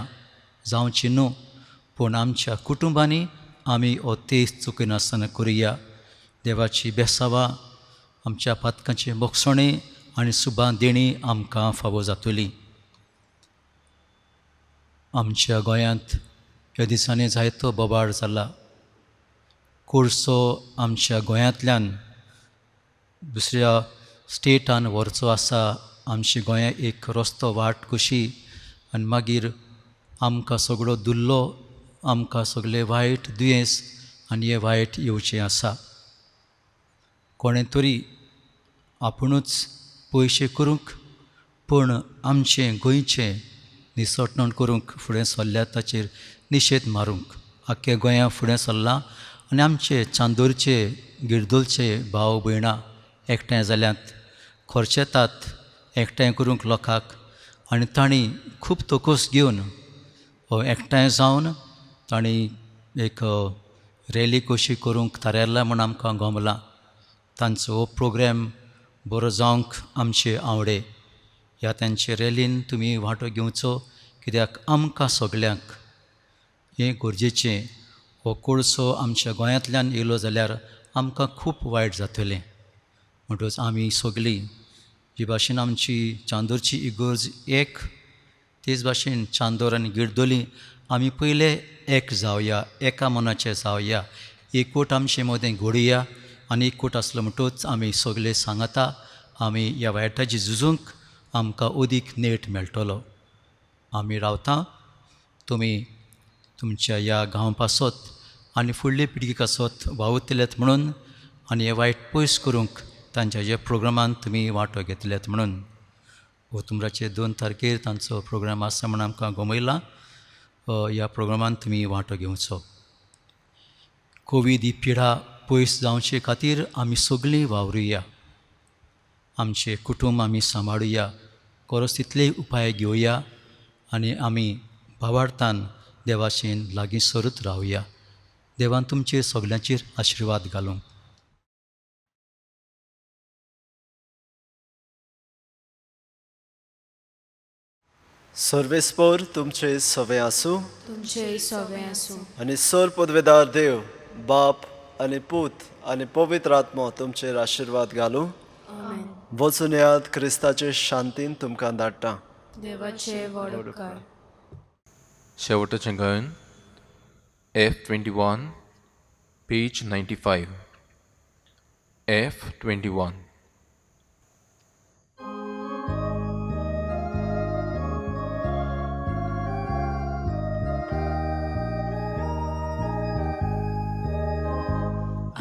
जावची न्हू, पूण आमच्या कुटुंबांनी आमी हो तेस चुकयनासतना करुया. देवाची बेसावां, आमच्या पातकांची बोगसणें आनी सुबां देणी आमकां फावो जातली. आमच्या गोंयांत ह्या दिसांनी जायतो बोबाळ जाला. कोळसो आमच्या गोंयांतल्यान दुसऱ्या स्टेटान व्हरचो आसा. आमच्या गोंया एक रस्तो वाट कशी आनी मागीर आमकां सगळो दुल्लो, आमकां सगळे वायट दुयेंस आनी हें वायट येवचें आसा. कोणें तरी आपुणूच पयशे करूंक पूण आमचें गोंयचें निसटणण करूंक फुडें सरल्या ताचेर निशेध मारूंक आख्खे गोंया फुडें सरलां आनी आमचे चांदोरचे गिरदोलचे भाव भयणां एकठांय जाल्यात, खर्चेतात एकठांय करूंक लोकांक आनी तांणी खूब तोकोस घेवन एकठांय जावन तांणी एक रॅली कशी करूंक थारायला म्हूण आमकां गमलां. तांचो हो प्रोग्राम बरो जावंक आमचे आवडे. ह्या तांचे रॅलीन तुमी वांटो घेवचो, कित्याक आमकां सगल्यांक हें गरजेचें. हो कोळसो आमच्या गोंयांतल्यान येयलो जाल्यार आमकां खूब वायट जातलें. म्हणटकच आमी सगळीं जी भाशेन आमची चांदोरची इगर्ज एक, तेच भाशेन चांदोर आनी गिरदोली आमी पयले एक जावया, एका मनाचे जावया, एकवट आमचे मदें घडोवया आनी एकवट आसलो म्हणटकच आमी सगळे सांगाता आमी ह्या वायटाची झुजूंक आमकां अदीक नेट मेळटलो. आमी रावता, तुमी तुमच्या ह्या गांव पासत आनी फुडले पिळगेक आसत वावुरतलेत म्हणून आनी हें वायट पयस करूंक तांच्या ह्या प्रोग्रामान तुमी वांटो घेतल्यात म्हणून. ओतुमराचे 2 तारखेर तांचो प्रोग्राम आसा म्हूण आमकां गमयलां. ह्या प्रोग्रामान तुमी वांटो घेवचो. कोवीड ही पिडा पयस जावचे खातीर आमी सगळीं वावरुया, आमचें कुटूंब आमी सांबाळुया, गरज तितले उपाय घेवया आनी आमी भावार्थान देवाशेन लागीं सरत रावया. देवान तुमचेर सगल्यांचेर आशिर्वाद घालूं. सर्वेस्पोर तुमचे सवे आसूं, तुमचे सवे आसूं. आनी सर पदवेदार देव बाप आनी पूत आनी पवित्र आत्मो तुमचेर आशिर्वाद घालूं. वचून याद क्रिस्ताचे शांतीन तुमकां धाडटा. देवाचे व्हड उपकार. शेवटाचें गायन F21 page 95 F21.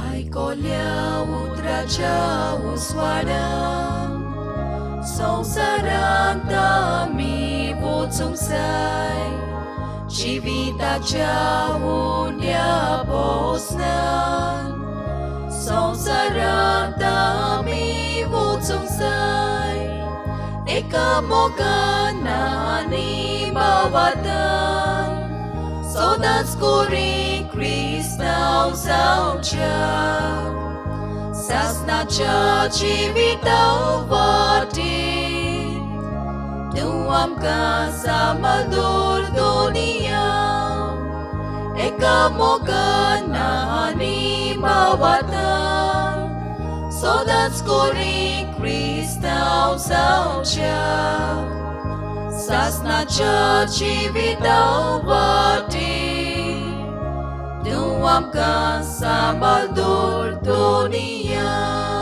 आयकोल्या उतराच्या उस्वाडान संवसारांत आमी वचूंक जाय. जिविताच्या उण्या पोसनान संवसारांत आमी वचूंक जाय एका मोगान आनी भावार्थान सदांच कोरी क्रिस्तांव जावच्या सासनाच्या जिविता वाटेर तूं आमकां सांबाळ दोनिया एका मोगान आनी भावार्थान सदांच कोरी क्रिस्तांव जावच्या सासनाच्या जिविता वाटेर तूं आमकां सांबाळ दोनिया.